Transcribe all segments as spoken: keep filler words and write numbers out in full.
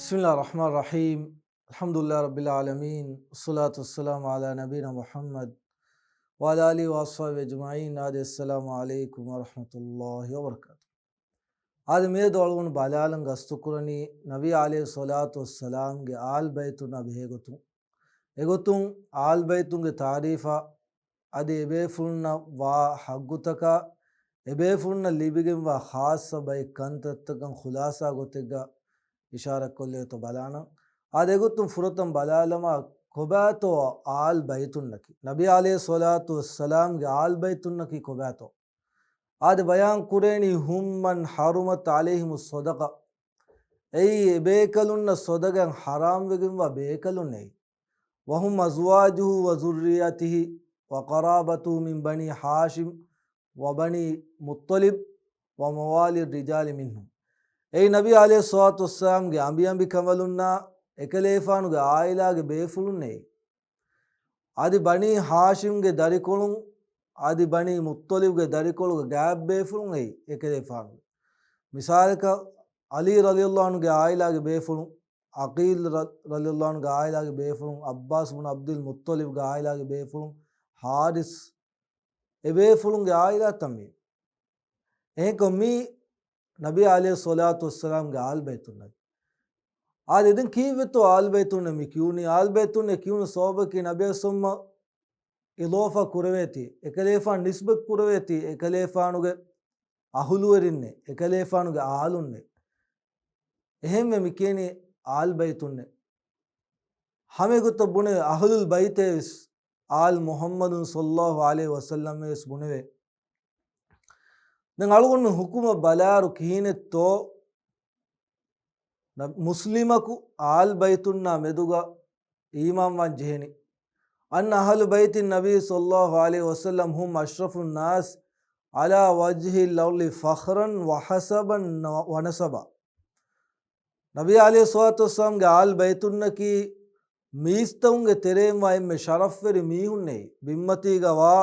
بسم الله الرحمن الرحيم. الحمد لله رب العالمين. والصلاة والسلام على نبينا محمد وعلى آله وأصحابه أجمعين. އާދެ، السلام عليكم ورحمة الله وبركاته. އާދެ، މިއަދު އަޅުގަނޑު ބަލާލަން ގަސްތުކުރަނީ ނަބީ ޢަލައިހިއްޞަލާތު ވައްސަލާމްގެ އާލް ބައިތުންނާ ބެހޭގޮތުން. އެގޮތުން އާލް ބައިތުންގެ ތާރީފާ، އަދި އެބޭފުޅުންނަށް ވާ ޙައްޤުތަކާ، އެބޭފުޅުންނަށް ލިބިގެންވާ ޚާއްޞަ ބައެއް ކަންތައްތަކަށް ޚުލާޞާ ގޮތެއްގަ އިޝާރަތްކޮށްލެވޭތޯ ބަލާނަން. އާދެ، އެގޮތުން ފުރަތަމަ ބަލާލަމާ، ކޮބާތޯ އާލް ބައިތުންނަކީ؟ ނަބީ ޢަލައިހިއްޞަލާތު ވައްސަލާމްގެ އާލް ބައިތުންނަކީ ކޮބާތޯ؟ އާދެ، ބަޔާން ކުރޭނީ، هم من حرمت عليهم الصدقة. އެއީ އެބޭކަލުންނަށް ޞަދަޤާތް ޙަރާމްވެގެންވާ ބޭކަލުންނޭ. وهم أزواجه وذريته وقرابته من بني هاشم وبني المطلب وموالي الرجال منهم. އެއީ ނަބީ ޢަލައިހިއްޞަލާތު ވައްސަލާމްގެ އަނބިއަނބިކަނބަލުންނާ އެކަލޭފާނުގެ ޢާއިލާގެ ބޭފުޅުންނޭ. އަދި ބަނީ ހާޝިމްގެ ދަރިކޮޅުން، އަދި ބަނީ މުއްޠަލިބްގެ ދަރިކޮޅުގެ ގާތްބޭފުޅުން އެއީ އެކަލޭފާނުގެ. މިސާލަކަށް، ޢަލީ ރަޟިޔަﷲ ޢަންހުގެ ޢާއިލާގެ ބޭފުޅުން، ޢަޤީލް ރަ-، ރަޟިޔަﷲ ޢަންހުގެ ޢާއިލާގެ ބޭފުޅުން، ޢައްބާސް ބުނު ޢަބްދުލް މުއްޠަލިބްގެ ޢާއިލާގެ ބޭފުޅުން، ޙާރިސް، އެބޭފުޅުންގެ ޢާއިލާތައް މީ. އެހެންކަމުން މީ ނަބީ ޢަލައިހިއްޞަލާތު ވައްސަލާމްގެ އާލް ބައިތުންނަކީ. އާދެ، ދެން ކީއްވެތޯ އާލް ބައިތުންނޭ މި ކިޔުނީ؟ އާލް ބައިތުންނޭ ކިޔުނު ސަބަބަކީ ނަބިއްޔާ ސައްލައްލާހު ޢަލައިހި ވަސައްލަމަށް އިޟާފާ ކުރެވޭތީ، އެކަލޭފާނު ނިސްބަތް ކުރެވޭތީ، އެކަލޭފާނުގެ އަހުލުވެރިންނޭ، އެކަލޭފާނުގެ އާލުންނޭ. އެހެންވެ މި ކިޔަނީ އާލް ބައިތުންނޭ. ހަމައެގޮތަށް ބުނެވޭ، އަހުލުލް ބައިތޭވެސް އާލް މުޙައްމަދު ޞައްލައްލާހު ޢަލައިހި ވަސައްލަމަށް ވެސް ބުނެވޭ. ދެން އަޅުގަނޑު މި ޙުކުމަށް ބަލާއިރު ކިހިނެއްތޯ، ނަ-، މުސްލިމަކު އާލް ބައިތުންނާ މެދުގަ އީމާންވާން ޖެހެނީ. أن أهل بيت النبي صلى الله عليه وسلم هم أشرف الناس على وجه الأرض فخرا وحسبا ونسبا. ނަބީ ޢަލައިހިއްޞަލާތު ވައްސަލާމްގެ އާލް ބައިތުންނަކީ މީސްތަކުންގެ ތެރެއިންވާ އެންމެ ޝަރަފްވެރި މީހުންނޭ. ބިންމަތީގަ ވާ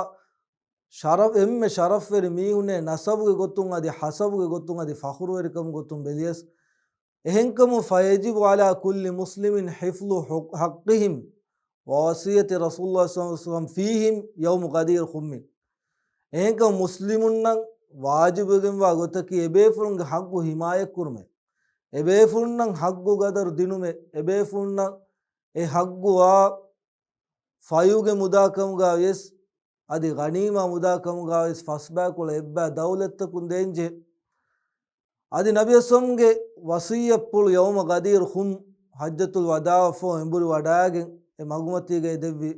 ޝަރަފް، އެންމެ ޝަރަފްވެރި މީހުންނޭ، ނަސަބުގެ ގޮތުން އަދި ޙަސަބުގެ ގޮތުން އަދި ފަޚުރުވެރިކަމުގެ ގޮތުން ބެލިޔަސް. އެހެންކަމުން، فيجب على كل مسلم حفظ حق-، حقهم ووصية رسول الله صلى الله عليه وسلم فيهم يوم غدير خم. އެހެންކަމުން މުސްލިމުންނަށް ވާޖިބުވެގެންވާ ގޮތަކީ އެބޭފުޅުންގެ ޙައްޤު ޙިމާޔަތްކުރުމޭ. އެބޭފުޅުންނަށް ޙައްޤު ގަދަރު ދިނުމޭ. އެބޭފުޅުންނަށް އެ ޙައްޤު އާ ފަޔުގެ މުދާ ކަމުގަ ވިޔަސް، އަދި ޣަނީމާ މުދާ ކަމުގަ ވިޔަސް ފަސްބައިކުޅަ އެއްބައި ދައުލަތްތަކުން ދޭންޖެހޭ. އަދި ނަބިއްޔާ ސައްލައްލާހު ޢަލައިހި ވަސައްލަމްގެ ވަޞިއްޔަތްޕުޅު يوم غدير خم، ޙައްޖަތުލް ވަދާޢަށްފަހު އެނބުރި ވަޑައިގެން އެ މަގުމަތީގައި ދެއްވި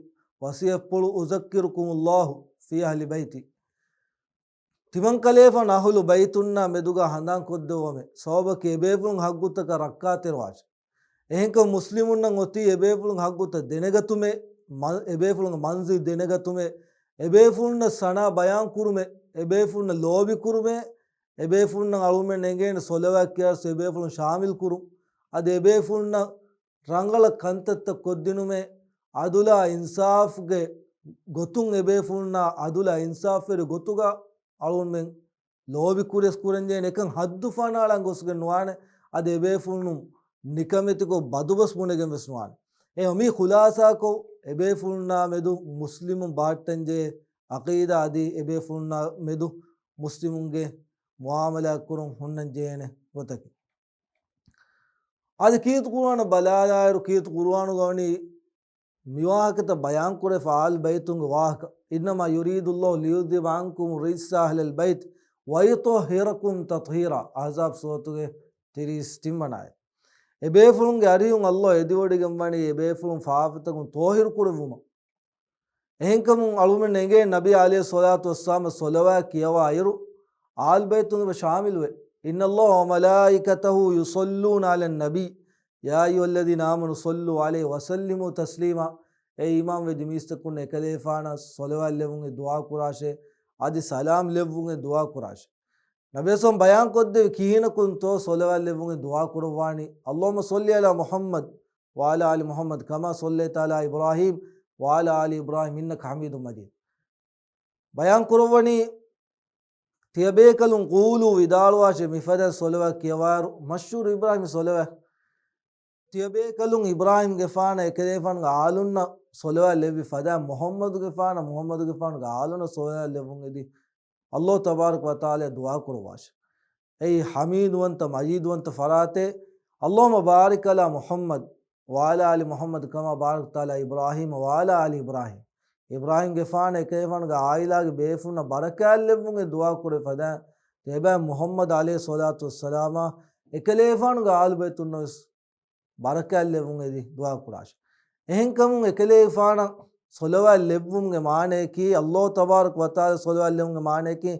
ވަޞިއްޔަތްޕުޅު، أذكركم الله في أهل بيتي. ތިމަންކަލޭފާނު އަހުލު ބައިތުންނާ މެދުގަ ހަނދާން ކޮށްދެއްވަމޭ. ސަބަބަކީ އެބޭފުޅުން ޙައްޤުތަކަށް ރައްކާތެރިވާށޭ. އެހެންކަމުން މުސްލިމުންނަށް އޮތީ އެބޭފުޅުން ޙައްޤުތައް ދެނެގަތުމޭ، މަ-، އެބޭފުޅުންގެ މަންޒިލް ދެނެގަތުމޭ، އެބޭފުޅުންނަށް ސަނާ ބަޔާން ކުރުމޭ، އެބޭފުޅުންނަށް ލޯބި ކުރުމޭ، އެބޭފުޅުންނަށް އަޅުމެން އެނގޭނެ ޞަލަވާތް ކިޔާސް އެބޭފުޅުން ޝާމިލް ކުރުން. އަދި އެބޭފުޅުންނަށް ރަނގަޅަށް ކަންތައްތައް ކޮށްދިނުމޭ، ޢަދުލާ އިންސާފްގެ ގޮތުން އެބޭފުޅުންނާ ޢަދުލާ އިންސާފްވެރި ގޮތުގަ އަޅުމެން ލޯބި ކުރިޔަސް ކުރަންޖެހޭނެ. އެކަން ޙައްދު ފަނާޅަން ގޮސްގެން ނުވާނެ. އަދި އެބޭފުޅުން ނިކަމެތިކޮށް ބަދުބަސް ބުނެގެން ވެސް ނުވާނެ. އެ މީ ޚުލާޞާކޮށް، އެބޭފުޅުންނާ މެދު މުސްލިމުން ބަހައްޓަންޖެހޭ ޢަޤީދާ އަދި އެބޭފުޅުންނާ މެދު މުސްލިމުންގެ މުޢާމަލާތް ކުރުން ހުންނަންޖެހޭނެ ގޮތަކީ. އަދި ކީރިތި ޤުރުއާނަށް ބަލާލާއިރު، ކީރިތި ޤުރުއާނުގަ ވަނީ މިވާހަކަތައް ބަޔާންކުރެފަ އާލް ބައިތުންގެ ވާހަކަ. إنما يريد الله ليذهب عنكم الرجس أهل البيت ويطهركم تطهيرا. އަޙްޒާބް ސޫރަތުގެ ތިރީސް ތިން ވަނަ އާޔަތް. އެބޭފުޅުންގެ އަރިހުން ﷲ އެދިވޮޑިގެންވަނީ އެބޭފުޅުން ފާފަތަކުން ޠާހިރު ކުރެއްވުމަށް. އެހެންކަމުން އަޅުމެން އެނގޭ ނަބީ ޢަލައިހިއްޞަލާތު ވައްސަލާމަށް ޞަލަވާތް ކިޔަވާ އިރު، އާލް ބައިތުން އެބަ ޝާމިލުވެ. إن الله وملائكته يصلون على النبي يا أيها الذين آمنوا صلوا عليه وسلموا تسليما. އޭ އީމާންވެއްޖެ މީސްތަކުން، އެކަލޭފާނަށް ޞަލަވާތް ލެއްވުން ދުޢާ ކުރާށޭ، އަދި ސަލާމް ލެއްވުން ދުޢާ ކުރާށޭ. ނަބިއްޔާ ސައްލައްލާހު ޢަލައިހި ވަސައްލަމަ ބަޔާންކޮށްދެއްވި ކިހިނަކުންތޯ ޞަލަވާތް ލެއްވުން ދުޢާ ކުރައްވާނީ، اللهم صل على محمد وعلى آل محمد كما صليت على إبراهيم وعلى آل إبراهيم إنك حميد مجيد. ބަޔާން ކުރައްވަނީ، ތިޔަބޭކަލުން، ޤޫލޫ، ވިދާޅުވާށޭ، މިފަދަ ޞަލަވާތް ކިޔަވާއިރު، މަޝްހޫރު އިބްރާހީމް ޞަލަވާތް. ތިޔަބޭކަލުން އިބްރާހީމްގެފާނަށް އެކަލޭފާނުގެ އާލުންނަށް ޞަލަވާތް ލެއްވި ފަދައިން މުޙައްމަދުގެފާނަށް މުޙައްމަދުގެފާނުގެ އާލުންނަށް ޞަލަވާތް ލެއްވުން އެދި ﷲ ތަބާރަކަ ވަތަޢާލާ ދުޢާ ކުރައްވާށި. އެއީ ޙަމީދުވަންތަ، މަޖީދުވަންތަ ފަރާތެއް. اللهم بارك على محمد وعلى آل محمد كما باركت على إبراهيم وعلى آل إبراهيم. އިބްރާހީމްގެފާނަށް އެކަލޭފާނުގެ ޢާއިލާގެ ބޭފުޅުންނަށް ބަރަކާތް ލެއްވުން އެ ދުޢާ ކުރެ ފަދައިން ތިޔަބައިން މުޙައްމަދު ޢަލައިހިއްޞަލާތު ވައްސަލާމާ އެކަލޭފާނުގެ އާލުބައިތުންނަށް ވެސް ބަރަކާތް ލެއްވުން އެދި ދުޢާ ކުރާށި. އެހެންކަމުން އެކަލޭގެފާނަށް ޞަލަވާތް ލެއްވުމުގެ މާނައަކީ، ﷲ ތަބާރަކަ ވަތަޢާލާ ޞަލަވާތް ލެއްވުމުގެ މާނައަކީ،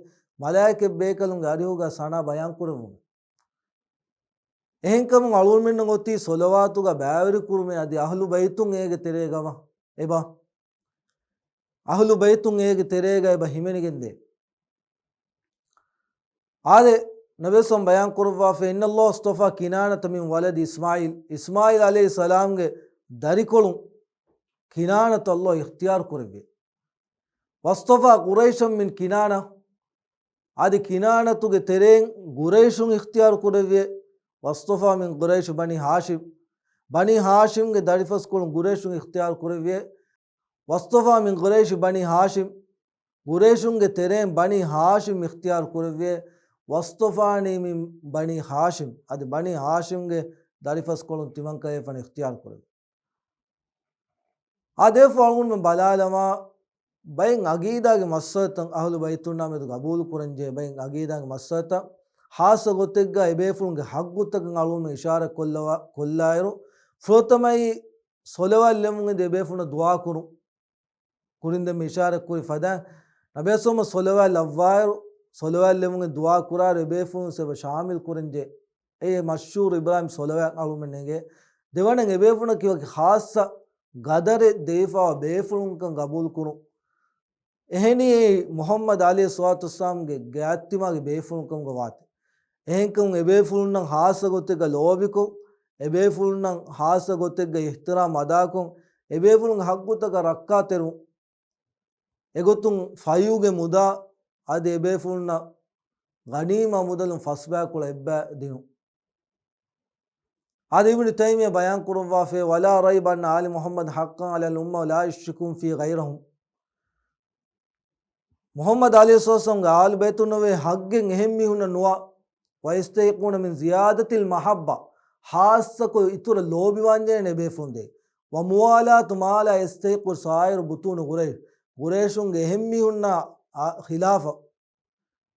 މަލާއިކަ ބޭކަލުންގެ އަރިހުގަ ސަނާ ބަޔާން ކުރެއްވުން. އެހެންކަމުން އަޅުގަނޑުމެންނަށް އޮތީ ޞަލަވާތުގަ ބައިވެރި ކުރުމެއް އަދި އަހުލު ބައިތުން އޭގެ ތެރޭގަ އެބަ، އަހުލު ބައިތުން އޭގެ ތެރޭގަ އެބަ ހިމެނިގެންދޭ. އާދެ، ނަބިއްޔާ ބަޔާން ކުރައްވާފަ، إن الله اصطفى كنانة من ولد إسماعيل. އިސްމާޢީލް ޢަލައިހިއްސަލާމްގެ ދަރިކޮޅުން ކިނާނަތު ﷲ އިޚްތިޔާރު ކުރެއްވި. واصطفى قريشا من كنانة. އަދި ކިނާނަތުގެ ތެރެއިން ޤުރައިޝުން އިޚްތިޔާރު ކުރެއްވި. واصطفى من قريش بني هاشم. ބަނީ ހާޝިމްގެ ދަރިފަސްކޮޅުން ޤުރައިޝުން އިޚްތިޔާރު ކުރެއްވި. واصطفى من قريش بني هاشم. ޤުރައިޝުންގެ ތެރެއިން ބަނީ ހާޝިމް އިޚްތިޔާރު ކުރެއްވި. واصطفاني من بني هاشم. އަދި ބަނީ ހާޝިމްގެ ދަރިފަސްކޮޅުން ތިމަންކަލޭފާނު އިޚްތިޔާރު ކުރެއްވި. އާދެ، އެފަހުން ބަލާލަމާ، ބައެއް ޢަޤީދާގެ މައްސަލަތައް އަހުލު ބައިތުންނާ މެދު ގަބޫލު ކުރަންޖެހޭ ބައެއް ޢަޤީދާގެ މައްސަލަތައް ޚާއްޞަ ގޮތެއްގަ އެބޭފުޅުންގެ ޙައްޤުތަކަށް އަޅުގަނޑު އިޝާރަތް ކޮށްލަވާ، ކޮށްލާއިރު، ފުރަތަމައީ ޞަލަވާތް ލެއްވުން އެދި އެބޭފުޅުންނަށް ދުޢާ ކުރުން. ކުރިން ދެން މި އިޝާރަތް ކުރި ފަދައިން، ނަބިއްޔާ ޞަލަވާތް ލައްވާއިރު، ޞަލަވާތް ލެއްވުން އެދި ދުޢާ ކުރާއިރު އެބޭފުޅުން އެބަ ޝާމިލް ކުރަންޖެހޭ. އެއީ މަޝްހޫރު އިބްރާހީމް ޞަލަވާތް އަޅުމެން އެނގޭ. ދެވަނަ އެބޭފުޅުންނަކީ ވަކި ޚާއްޞަ ގަދަރެއް ދެވިފައިވާ ބޭފުޅުންކަން ގަބޫލު ކުރުން. އެހެނީ އެއީ މުޙައްމަދު ޢަލައިހިއްޞަލާތު ވައްސަލާމްގެ ގާތްތިމާގެ ބޭފުޅުންކަމުގެ ވާތެއް. އެހެންކަމުން އެބޭފުޅުންނަށް ޚާއްޞަ ގޮތެއްގަ ލޯބިކޮށް، އެބޭފުޅުންނަށް ޚާއްޞަ ގޮތެއްގަ އިޙްތިރާމް އަދާކޮށް، އެބޭފުޅުންގެ ޙައްޤުތަކަށް ރައްކާތެރިވުން. އެގޮތުން ފަޔުގެ މުދާ އަދި އެބޭފުޅުންނަށް ޣަނީމާ މުދަލުން ފަސްބައިކުޅަ އެއްބައި ދިނުން. އާދެ، އިބްނު ތައިމިއްޔާ ބަޔާން ކުރައްވާފައި، ولا ريب أن آل محمد حقا على الأمة ولا يشركون في غيرهم. މުޙައްމަދު ޢަލައިހިއްސަލާމްގެ އާލު ބައިތުންނަށް ވޭ ޙައްޤެއް އެހެން މީހުންނަށް ނުވާ، ويستحقون من زيادة المحبة، ޚާއްޞަކޮށް އިތުރަށް ލޯބިވާންޖެހޭނެ އެބޭފުޅުން ދޭ، وموالاة ما لا يستحق سائر بطون قريش، ޤުރައިޝުންގެ އެހެން މީހުންނާ ޚިލާފަށް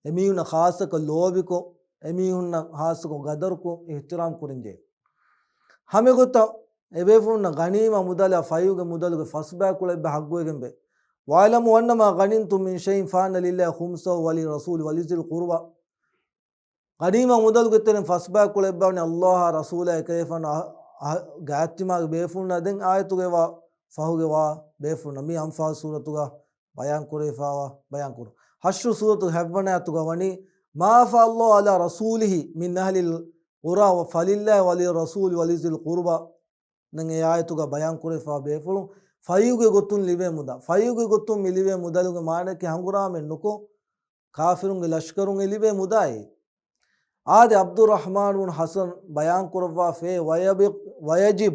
އެމީހުންނަށް ޚާއްޞަކޮށް ލޯބިކޮށް، އެމީހުންނަށް ޚާއްޞަކޮށް ގަދަރުކޮށް، އިޙްތިރާމް ކުރަންޖެހޭ. ހަމައެގޮތަށް އެބޭފުޅުންނަށް ޣަނީމާ މުދަލާ ފަޔުގެ މުދަލުގެ ފަސްބައިކުޅަ އެއްބައި ޙައްޤުވެގެންވޭ. واعلموا أنما غنمتم من شيء فأن لله خمسه وللرسول ولذي القربى. ޣަނީމާ މުދަލުގެ ތެރެއިން ފަސްބައިކުޅަ އެއްބައި ވަނީ ﷲ އާ ރަސޫލާ އެކަލޭފާނު އަ-، އަ-، ގާތްތިމާގެ ބޭފުޅުންނާ ދެން އާޔަތުގައިވާ ފަހުގައިވާ ބޭފުޅުންނަށް. މީ އަންފާލް ސޫރަތުގަ ބަޔާން ކުރެވިފައިވާ ބަޔާން ކުރުން. ޙަޝްރު ސޫރަތުގެ ހަތްވަނަ އާޔަތުގަ ވަނީ، ما أفاء الله على رسوله من أهل القرى فلله وللرسول ولذي القربى. ދެން އެ އާޔަތުގަ ބަޔާން ކުރެވިފައިވާ ބޭފުޅުން ފަޔުގެ ގޮތުން ލިބޭ މުދާ، ފަޔުގެ ގޮތުން މި ލިބޭ މުދަލުގެ މާނައަކީ ހަނގުރާމައެއް ނުކޮށް، ކާފިރުންގެ ލަޝްކަރުން އެ ލިބޭ މުދާއޭ. އާދެ، ޢަބްދުއްރަޙްމާން ބުން ޙަސަން ބަޔާން ކުރައްވާފައި، ويب-، ويجب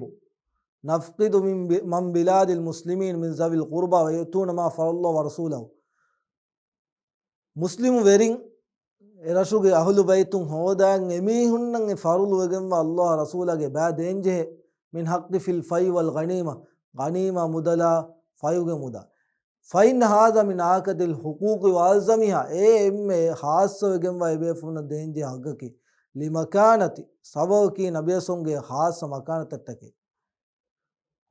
نفقد من ب-، من بلاد المسلمين من ذوي القربى ويؤتون ما فرض الله ورسوله. މުސްލިމު ވެރިން އެ ރަށުގެ އަހުލު ބައިތުން ހޯދާން އެމީހުންނަށް އެ ފަރުޟުވެގެންވާ ﷲ އާ ރަސޫލާގެ ބައި ދޭންޖެހޭ، من حق الفيء والغنيمة، ޣަނީމާ މުދަލާ ފަޔުގެ މުދާ. فإن هذا من أأكد الحقوق وألزمها، އެ އެންމެ ޚާއްޞަވެގެންވާ އެބޭފުޅުންނަށް ދޭންޖެހޭ ޙައްޤަކީ، لمكانة، ސަބަބަކީ ނަބިއްޔާގެ ޚާއްޞަ މަކާނަތަށްޓަކައި.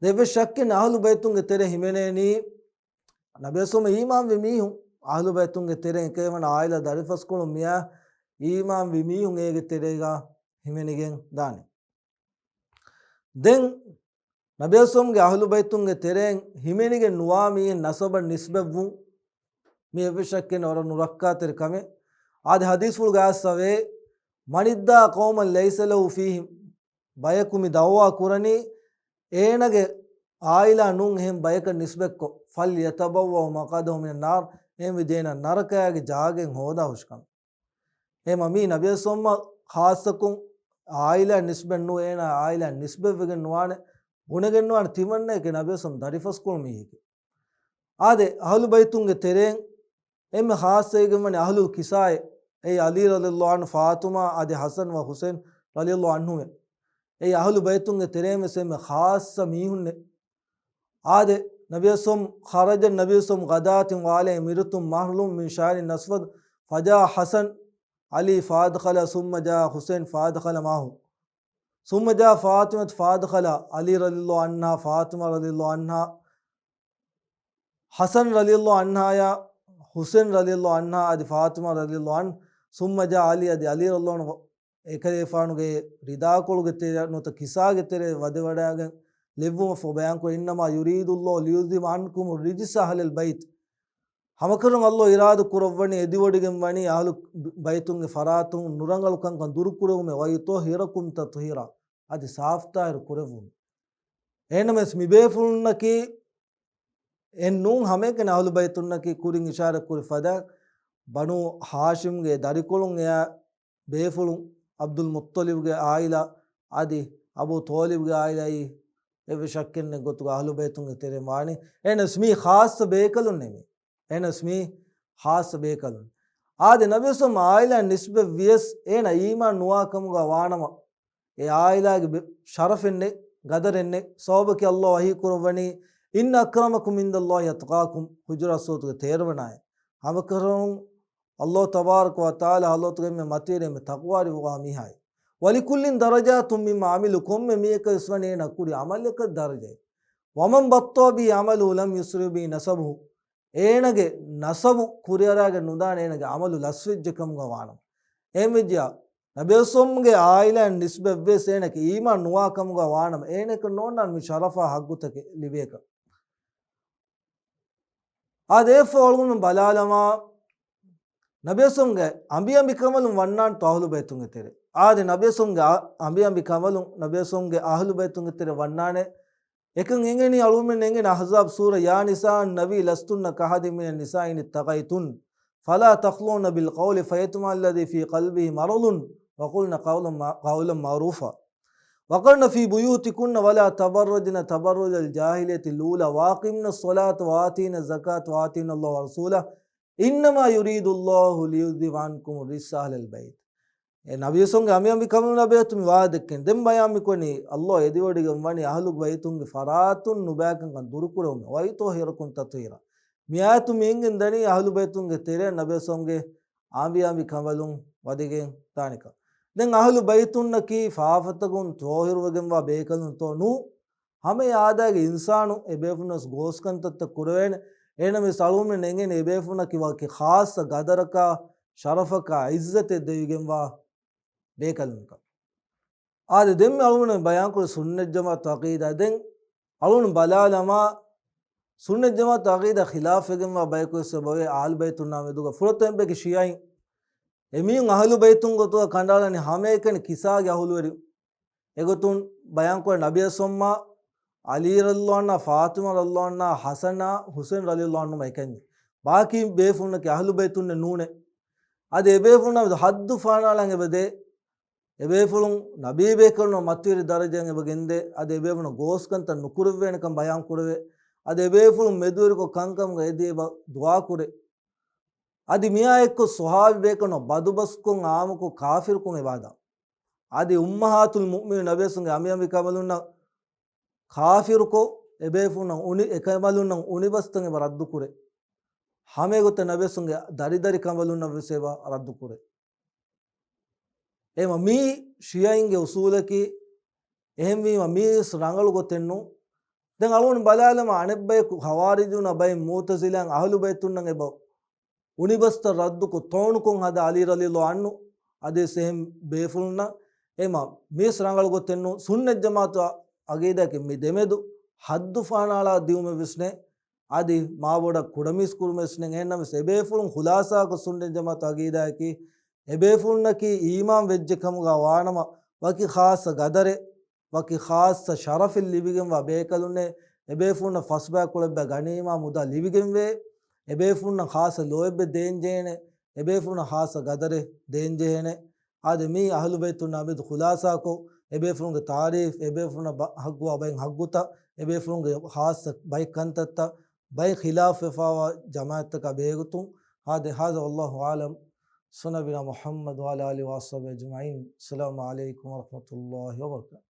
ދެއްވެސް ޝައްކެއް ނެތް އަހުލު ބައިތުންގެ ތެރެ ހިމެނޭނީ، ނަބިއްޔާ އީމާންވި މީހުން، އަހުލު ބައިތުންގެ ތެރެއިން އެކަލޭފާނު ޢާއިލާ ދަރިފަސްކޮޅުން މިއާ އީމާންވި މީހުން އޭގެ ތެރޭގަ ހިމެނިގެން ދާނެ. ދެން ނަބިއްޔާގެ އަހުލު ބައިތުންގެ ތެރެއިން ހިމެނިގެން ނުވާ މީހެއް ނަސަބަށް ނިސްބަތްވުން، މި އެއްވެސް ޝައްކެއް ނެތް ވަރަށް ނުރައްކާތެރި ކަމެއް. އާދެ، ޙަދީޘްފުޅުގައި އައިސްފައިވޭ، من ادعى قوما ليس له فيهم، ބަޔަކު މި ދަޢުވާ ކުރަނީ އޭނާގެ ޢާއިލާ ނޫން އެހެން ބަޔަކަށް ނިސްބަތްކޮށް، فليتبوأ مقعده من النار، އެހެންވީ އޭނާ ނަރަކައިގެ ޖާގައެއް ހޯދާ ހުށިކަން. އެހެންވީމަ މީ ނަބިއްޔާގެ ޚާއްޞަކޮށް އާއިލާ ނިސްބަތް ނޫން، އޭނާ އާއިލާ ނިސްބަތްވެގެން ނުވާނެ، ބުނެގެން ނުވާނެ ތިމަންނައެކޭ ނަބިއްޔާ ސަމް ދަރިފަސްކޮޅު މީހެކޭ. އާދެ، އަހުލު ބައިތުންގެ ތެރެއިން އެންމެ ޚާއްޞަވެގެން ވަނީ އަހުލުލް ކިސާއޭ. އެއީ ޢަލީ ރަޟިޔަﷲ ޢަންހު، ފާޠިމާ އަދި ޙަސަން ވަ ޙުސައިން ރަޟިޔަﷲ ޢަންހުމޭ. އެއީ އަހުލު ބައިތުންގެ ތެރެއިން ވެސް އެންމެ ޚާއްޞަ މީހުންނޭ. އާދެ، ނަބިއްޔާ ސަމް، خرج النبي صلى الله عليه وسلم غداة وعليه مردة مهل من شعر أسود، فجاء حسن علي فأدخل، ثم جاء حسين فأدخل معه، ثم جاء فاطمة فأدخل علي رضي الله عنها، فاطمة رضي الله عنها، ޙަސަން ރަޟިޔަﷲ ޢަންހާޔާ، ޙުސައިން ރަޟިޔަﷲ ޢަންހާ އަދި ފާޠިމާ ރަޟިޔަﷲ ޢަންހާ، ثم جاء علي، އަދި ޢަލީ ރަޟިޔަﷲ ޢަންހު އެކަލޭގެފާނުގެ ރިދާކޮޅުގެ ތެރެ ނުވަތަ ކިސާގެ ތެރެ ވަދެވަޑައިގެން ލެއްވުމަށްފަހު ބަޔާންކުރޭ، إنما يريد الله ليذهب عنكم الرجس أهل البيت. ހަމަކަށަވަރުން ﷲ އިރާދަ ކުރައްވަނީ އެދިވޮޑިގެން ވަނީ އަހުލު ބައިތުންގެ ފަރާތުން ނުރަނގަޅު ކަންކަން ދުރުކުރެވުމެވެ. ويطهركم تطهيرا، އަދި ސާފުތާހިރު ކުރެއްވުމެވެ. އެހެންނަމަވެސް މި ބޭފުޅުންނަކީ އެއްނޫން، ހަމައެކަނި އަހުލު ބައިތުންނަކީ ކުރިން އިޝާރަތް ކުރި ފަދައިން ބަނޫ ހާޝިމްގެ ދަރިކޮޅުން އެއާ ބޭފުޅުން ޢަބްދުލް މުއްޠަލިބްގެ ޢާއިލާ އަދި އަބޫ ޠާލިބްގެ ޢާއިލާއީ އެއްވެސް ޝައްކެއް ނެތް ގޮތުގަ އަހުލު ބައިތުންގެ ތެރެއިން ވާނީ. އެހެނަސް މީ ޚާއްޞަ ބޭކަލުންނޭ މީ. އެހެނަސް މީ ޚާއްޞަ ބޭކަލުން. އާދެ، ނަބިއްޔާ ސަމް ޢާއިލާއިން ނިސްބަތް ވިޔަސް އޭނަ އީމާން ނުވާ ކަމުގަ ވާނަމަ، އެ ޢާއިލާގެ ބެ-، ޝަރަފެއް ނެތް، ގަދަރެއް ނެތް. ސަބަބަކީ ﷲ ވަޙީ ކުރައްވަނީ، إن أكرمكم عند الله أتقاكم، ޙުޖުރާތް ސޫރަތުގެ ތޭރަ ވަނަ އާޔަތް. ހަމަކަށަވަރުން ﷲ ތަބާރަކަ ވަ ތަޢާލާ ޙަޟްރަތުގެ އެންމެ މަތިވެރި އެންމެ ތަޤްވާވެރިވާ މީހާއެއް. ولكل درجات مما عملوا، ކޮންމެ މީހަކަށް ވެސް ވަނީ އޭނާ ކުރި ޢަމަލަކަށް ދަރަޖައެއް. ومن بطأ به عمله لم يسرع به نسبه، އޭނަގެ ނަސަބު ކުރިއަރާގެން ނުދާނެ އޭނަގެ ޢަމަލު ލަސްވެއްޖެ ކަމުގަ ވާނަމަ. އެހެންވެއްޖެޔާ، ނަބިއްޔާ ސަމްގެ ޢާއިލާއިން ނިސްބަތް ވިޔަސް އޭނައަކީ އީމާން ނުވާ ކަމުގަ ވާނަމަ، އޭނައަކަށް ނޯންނާނެ މި ޝަރަފާ ޙައްޤުތަކެއް ލިބޭކަށް. އާދެ، އެއަށްފަހު އަޅުގަނޑު ބަލާލަމާ، ނަބިއްޔާ ސަމްގެ އަނބިއަނބިކަނބަލުން ވަންނާނެތޯ އަހުލު ބައިތުންގެ ތެރެ. އާދެ، ނަބިއްޔާ ސަމްގެ އަ-، އަނބިއަނބިކަނބަލުން ނަބިއްޔާ ސަމްގެ އަހުލު ބައިތުންގެ ތެރެ ވަންނާނެ. އެކަން އެނގެނީ، އަޅުގަނޑުމެން އެނގެނީ އަޙްޒާބް ސޫރަ، يا نساء النبي لستن كأحد من النساء إن اتقيتن فلا تخضعن بالقول فيطمع الذي في قلبه مرض وقلن قولا مع-، قولا معروفا وقرن في بيوتكن ولا تبرجن تبرج الجاهلية الأولى وأقمن الصلاة وآتين الزكاة وأطعن الله ورسوله إنما يريد الله ليذهب عنكم الرجس أهل البيت. އެ ނަބިއްޔާ ސަމްގެ އަނބިއަނބިކަނބަލުން ނަބިއްޔާ ސަމް ވާދަ ދެއްކެން. ދެން ބަޔާން މިކުރަނީ، ﷲ އެދިވޮޑިގެން ވަނީ އަހުލު ބައިތުންގެ ފަރާތުން ނުބައިކަންކަން ދުރުކުރެވުމެވެ. ويطهركم تطهيرا. މިއާޔަތުން މި އެނގެން ދަނީ އަހުލު ބައިތުންގެ ތެރެއަށް ނަބިއްޔާ ސަމްގެ އަނބިއަނބިކަނބަލުން ވަދެގެން ދާނެކަން. ދެން އަހުލު ބައިތުންނަކީ ފާފަތަކުން ޠާހިރުވެގެންވާ ބޭކަލުންތޯ ނޫން. ހަމަ އެ އާދައިގެ އިންސާނު އެބޭފުޅުންނަސް ގޯސްކަންތައްތައް ކުރެވޭނެ. އެހެނަމެސް އަޅުގަނޑުމެން އެނގެނީ އެބޭފުޅުންނަކީ ވަކި ޚާއްޞަ ގަދަރަކާ، ޝަރަފަކާ، ޢިއްޒަތެއް ދެވިގެންވާ ބޭކަލުންކަން. އާދެ، ދެންމެ އަޅުގަނޑު ބަޔާންކުރި ސުންނަތް ޖަމާޢަތު ޢަޤީދާ. ދެން އަޅުގަނޑު ބަލާލަމާ، ސުންނަތް ޖަމާޢަތު ޢަޤީދާ ޚިލާފްވެގެންވާ ބަޔަކުވެސް އެބަވޭ އާލު ބައިތުންނާ މެދުގަ. ފުރަތަމަ އެއްބަޔަކީ ޝިޔަޢީން. އެމީހުން އަހުލު ބައިތުން ގޮތުގަ ކަނޑައަޅަނީ ހަމައެކަނި ކިސާގެ އަހުލުވެރި. އެގޮތުން ބަޔާންކުރޭ ނަބިއްޔާ ސަމްމާ، ޢަލީ ރަޟިޔަﷲ ޢަންހު، ފާޠިމާ ރަޟިޔަﷲ ޢަންހާ، ޙަސަނާ، ޙުސައިން ރަޟިޔަﷲ ޢަންހުމާ އެކަންޏެއް. ބާކީ ބޭފުޅުންނަކީ އަހުލު ބައިތުންނެއް ނޫނޭ. އަދި އެބޭފުޅުންނާ މެދު ޙައްދު ފަހަނައަޅަން އެބަދޭ. އެބޭފުޅުން ނަބީ ބޭކަލުންނަށް މަތިވެރި ދަރަޖައިން އެބަ ގެންދޭ. އަދި އެބޭފުޅުން ގޯސްކަންތައް ނުކުރެއްވޭނެކަން ބަޔާން ކުރެވޭ. އަދި އެބޭފުޅުން މެދުވެރިކޮށް ކަންކަމުގަ އެދި އެބަ ދުޢާ ކުރޭ. އަދި މިއާ އެއްކޮށް ޞަޙާބީ ބޭކަލުންނަށް ބަދުބަސްކޮށް އާއްމުކޮށް ކާފިރުކޮށް އެބަ ހަދާ. އަދި އުއްމަހާތުލް މުއުމިނީން ނަބިއްޔާ ސަމްގެ އަނބިއަނބިކަނބަލުންނަށް ކާފިރުކޮށް، އެބޭފުޅުންނަށް އުނި-، އެކަނބަލުންނަށް އުނިބަސްތައް އެބަ ރައްދުކުރޭ. ހަމައެގޮތަށް ނަބިއްޔާ ސަމްގެ ދަރިދަރި ކަނބަލުންނަށް ވެސް އެބަ ރައްދުކުރޭ. އެހެންވީމަ މީ ޝިޔަޢީންގެ އުޞޫލަކީ، އެހެންވީމަ މީވެސް ރަނގަޅު ގޮތެއް ނޫން. ދެން އަޅުގަނޑު ބަލާލަމާ، އަނެއްބަޔަކު ޚަވާރިޖުންނާ ބައެއް މުޢުތަޒިލާއިން އަހުލު ބައިތުންނަށް އެބަ އުނިބަސްތައް ރައްދުކޮށް ޠަޢުނުކޮށް ހަދާ ޢަލީ ރަޟިޔަﷲ ޢަންހު އަދިވެސް އެހެން ބޭފުޅުންނަށް. އެހެންވީމަ މީވެސް ރަނގަޅު ގޮތެއް ނޫން. ސުންނަތް ޖަމާޢަތު ޢަޤީދާއަކީ މި ދެމެދު ޙައްދު ފަހަނައަޅާ ދިއުމެއް ވެސް ނެތް. އަދި މާބޮޑަށް ކުޑަމީސް ކުރުމެއް ވެސް ނެތް. އެހެންނަމަވެސް އެބޭފުޅުން ޚުލާޞާކޮށް ސުންނަތް ޖަމާޢަތު ޢަޤީދާއަކީ އެބޭފުޅުންނަކީ އީމާން ވެއްޖެ ކަމުގަ ވާނަމަ، ވަކި ޚާއްޞަ ގަދަރެއް، ވަކި ޚާއްޞަ ޝަރަފެއް ލިބިގެންވާ ބޭކަލުންނޭ. އެބޭފުޅުންނަށް ފަސްބައިކުޅަ އެއްބައި ޣަނީމާ މުދާ ލިބިގެންވޭ. އެބޭފުޅުންނަށް ޚާއްޞަ ލޯތްބެއް ދޭންޖެހޭނެ. އެބޭފުޅުންނަށް ޚާއްޞަ ގަދަރެއް ދޭންޖެހޭނެ. އާދެ، މީ އަހުލު ބައިތުން ނަބީދު ޚުލާސާކޮށް، އެބޭފުޅުންގެ ތާރީޚް، އެބޭފުޅުންނަށް ބަ-، ހައްގުވާ ބައެއް ހައްގުތައް، އެބޭފުޅުންގެ ޚާއްޞަ ބައެއް ކަންތައްތައް، ބައެއް ޚިލާފް ވެފާވާ ޖަމާޢަތްތަކާ ބެހޭގޮތުން. އާދެ، هذا والله أعلم. صلى نبينا محمد وعلى آله وأصحابه أجمعين. السلام عليكم ورحمة الله وبركاته.